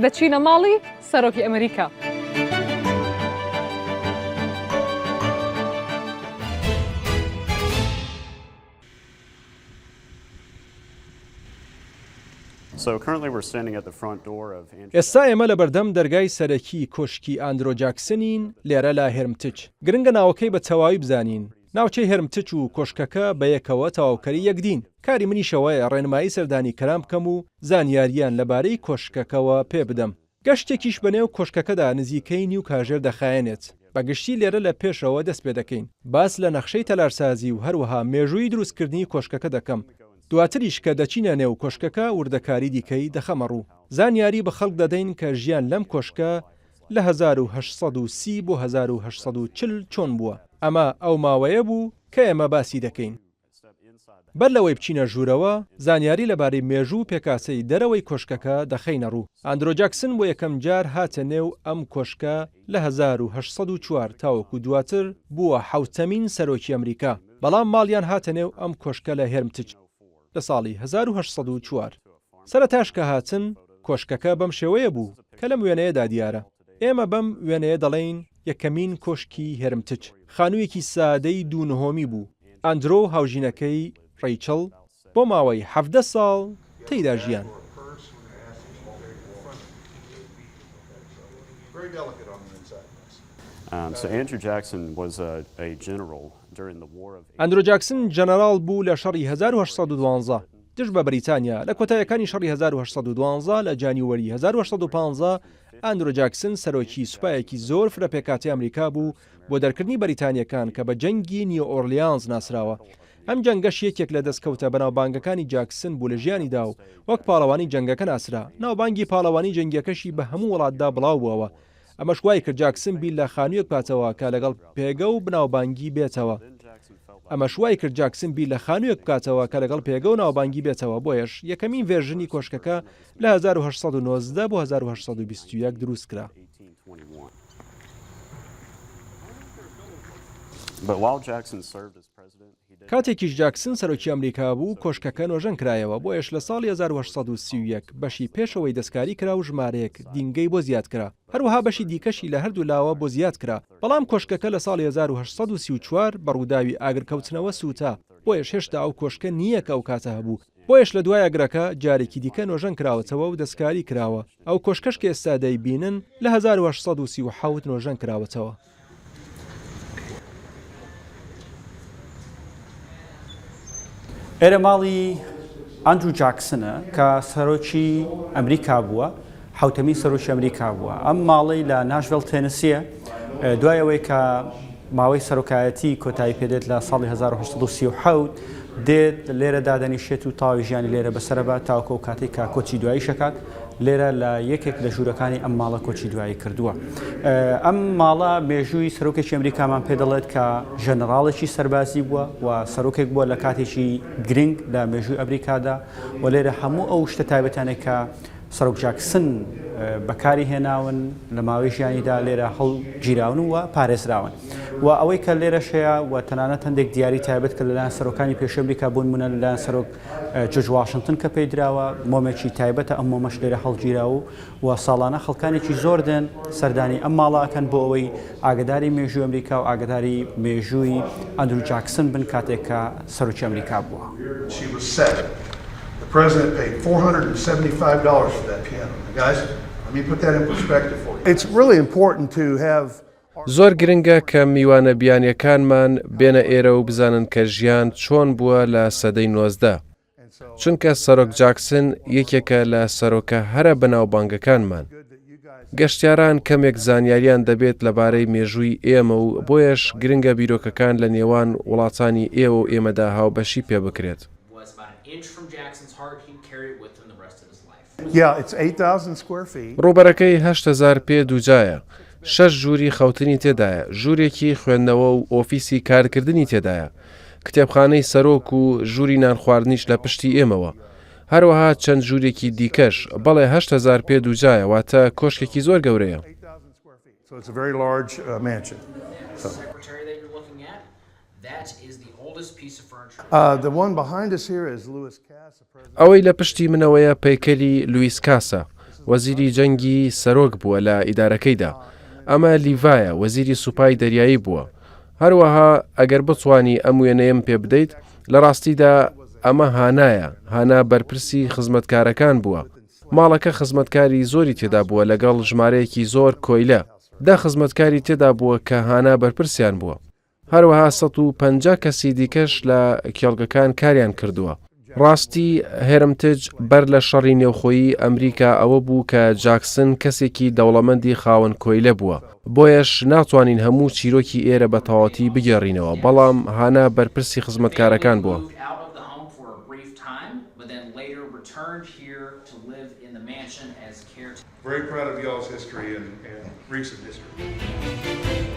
دەچینە ماڵی سەرۆکی ئەمریکا. ئێستا ئێمە لەبەردەم دەرگای سەرەکی کۆشکی ئاندرۆ جاکسنین لێرە لە هێرمتچ. گرنگە ناوەکەی بە تەواوی بزانین. ناوچەی هێرمتچ و کۆشکەکە بەیەکەوە تەواوکەری یەکدین. کاری منیش ئەوەیە ڕێنمایی سەردانیکەران بکەم و زانیارییان لەبارەی کۆشکەکەوە پێ بدەم. گەشتێکیش بەنێو کۆشکەکەدا نزیکەی نیو کاژێر دەخایەنێت. بە گشتی لێرە لە پێشەوە دەست پێ دەکەین. باس لە نەخشەی تەلارسازی و هەروەها مێژووی دروستکردنی کۆشکەکە دەکەم. دواتریش کە دەچینە نێو کۆشکەکە وردەکاری دیکەی دەخەمە ڕوو. زانیاری بە خەڵک دەدەین کە ژیان لەم کۆشکە لە 1830 بۆ 1840 چۆن بووە. ئەمە ئەو ماوەیە بوو کە ئێمە باسی دەکەین. بەر لەوەی بچینە ژوورەوە، زانیاری لەبارەی مێژوو و پێکهاتەی دەرەوەی کۆشکەکە دەخەینە ڕوو. ئاندرۆ جاکسن بۆ یەکەم جار هاتە نێو ئەم کۆشکە لە 1804 تاوەکو دواتر بووە حەوتەمین سەرۆکی ئەمریکا، بەڵام ماڵیان هاتە نێو ئەم کۆشکە لە هێرمتج لە ساڵی 1804. سەرەتاش کە هاتن، کۆشکەکە بەم شێوەیە بوو کە لەم وێنەیەدا دیارە. ئێمە بەم وێنەیە دەڵێین یەکەمین کۆشکی هێرمتج. خانوویەکی سادەی دوو نهۆمی بوو، ئاندرۆ و هاوژینەکەی ڕەیچڵ بۆ ماوەی 17 ساڵ تێیدا ژیان. ئەندرۆ جاکسن ژەنەراڵ بوو لە شەڕی 1812 دژ بە بەریتانیا، لە کۆتایەکانی شەڕی 1812 لە جانیوەری 1815 ئاندرۆ جاکسن سەرۆکی سوپایەکی زۆر فرە پێکهاتەی ئەمریکا بوو بۆ دەرکردنی بەریتانییەکان کە بە جەنگی نیو ئۆرلیانز ناسراوە. ئەم جەنگەش یەکێک لە دەستکەوتە بەناوبانگەکانی جاکسن بوو لە ژیانیدا و وەک پاڵەوانی جەنگەکە ناسرا. ناوبانگی پاڵەوانی جەنگییەکەشی بە هەموو وڵاتدا بڵاوبووەوە. ئەمەش وایکرد جاکسن بیر لە خانوویەک بکاتەوە کە لەگەڵ پێگە و بناوبانگی بێتەوە. ئەمەش وایکرد جاکسن بیر لە خانوویەک بکاتەوە کە لەگەڵ پێگە و ناوبانگی بێتەوە، بۆیەش یەکەمین ڤێرژنی کۆشکەکە لە 1819 بۆ 1821 دروستکرا. کاتێکیش جاکسن سەرۆکی ئەمریکا بوو، کۆشکەکە نۆژەن کرایەوە، بۆیەش لە ساڵی 1831 بەشی پێشەوەی دەستکاری کرا و ژمارەیەک دینگەی بۆ زیاد کرا، هەروەها بەشی دیکەشی لە هەردوو لاوە بۆ زیاد کرا، بەڵام کۆشکەکە لە ساڵی 1834 بە ڕووداوی ئاگرکەوتنەوە سووتا، بۆیەش هێشتا ئەو کۆشکە نییە کە ئەو کاتە هەبوو، بۆیەش لە دوای ئاگرەکە جارێکی دیکە نۆژەن کراوەتەوە و دەستکاری کراوە، ئەو کۆشکەش کە ئێستا دەیبینن لە 1837 نۆژەن کراوەتەوە. ئێرە ماڵی ئەندرو جاکسنە کە سەرۆکی ئەمریکا بووە حوتەمین سەرۆکی ئەمریکا بووە ئەم ماڵەی لە ناشڤێل تێنسیە دوای ئەوەی کە ماوەی سەرۆکایەتی کۆتایی پێدێت لە ساڵی 1937 دێت لێرە دادەنیشێت و تاوی ژیانی لێرە بەسەرەبات تاوەکو ئەو کاتێک کە کۆچی دوایی شکات لێرە لە یەکێک لە ژوورەکانی ئەم ماڵە کۆچی دوایی کردووە. ئەم ماڵە مێژووی سەرۆکێکی ئەمریکامان پێ دەڵێت کە ژەنەراڵێکی سەربازی بووە و سەرۆکێک بووە لە کاتێکی گرنگ لە مێژووی ئەمریکادا و لێرە هەموو ئەو شتە تایبەتانێک کە سەرۆک جاکسن بەکاری هێناون لە ماوەی ژیانیدا لێرە هەڵگیراون و پارێزراون و ئەوەی کە لێرەش هەیە و تەنانەت هەندێک دیاری تایبەت کە لەلایەن سەرۆکانی پێشووی ئەمریکا بۆ نموونە لەلایەن سەرۆک جۆرج واشنتن کە پێی دراوە مۆمێکی تایبەتە ئەم مۆمەش لێرە هەڵگیراوە و ساڵانە خەڵکانێکی زۆر دێن سەردانی ئەم ماڵە ئەکەن بۆ ئەوەی ئاگداری مێژووی ئەمریکا و ئاگداری مێژووی ئەندرو جاکسن بن کاتێک کە سەرۆکی ئەمریکا بووە. She was seven. The president paid $475 for that piano. Now, guys, let me put that in perspective for you. It's really important to have زۆر گرنگە کە میوانە بیانیەکانمان بێنە ئێرە و بزانن کە ژیان چۆن بووە لە سەدەی 19. چونکە سەرۆک جاکسن یەکێکە لە سەرۆکە هەرە بەناوبانگەکانمان. گەشتیاران کەمێک زانیاریان دەبێت لەبارەی مێژووی ئێمە و بۆیەش گرنگە بیرۆکەکان لە نێوان وڵاتانی ئێوە و ئێمەدا هاوبەشی پێبکرێت. ڕووبەرەکەی 8000 پێ دووجایە، شەش ژووری خەوتنی تێدایە، ژوورێکی خوێندنەوە و ئۆفیسی کارکردنی تێدایە، کتێبخانەی سەرۆک و ژووری نانخواردنیش لە پشتی ئێمەوە. هەروەها چەند ژوورێکی دیکەش، بەڵێ 8000 پێ دووجایە، واتە کۆشکێکی زۆر گەورەیە. ئەوەی لە پشتی منەوەیە پەیکەری لویس کاسە. وەزیری جەنگی سەرۆک بووە لە ئیدارەکەیدا. ئەمە لیڤایە، وەزیری سوپای دەریایی بووە. هەروەها ئەگەر بتوانی ئەم وێنەیەم پێ بدەیت، لە ڕاستیدا ئەمە هانایە، هانا بەرپرسی خزمەتکارەکان بووە. ماڵەکە خزمەتکاری زۆری تێدا بووە لەگەڵ ژمارەیەکی زۆر کۆیلە. دە خزمەتکاری تێدا بووە کە هانا بەرپرسیان بووە. هەروەها 150 کەسی دیکەش لە کێڵگەکان کاریان کردووە. ڕاستی هێرمتج بەر لە شەڕی نێوخۆیی ئەمریکا ئەوە بوو کە جاکسن کەسێکی دەوڵەمەندی خاوەن کۆیلە بووە، بۆیەش ناتوانین هەموو چیرۆکی ئێرە بە تەواوەتی بگێڕینەوە، بەڵام هانا بەرپرسی خزمەتکارەکان بووە. Very proud of y'all's history and, and recent history.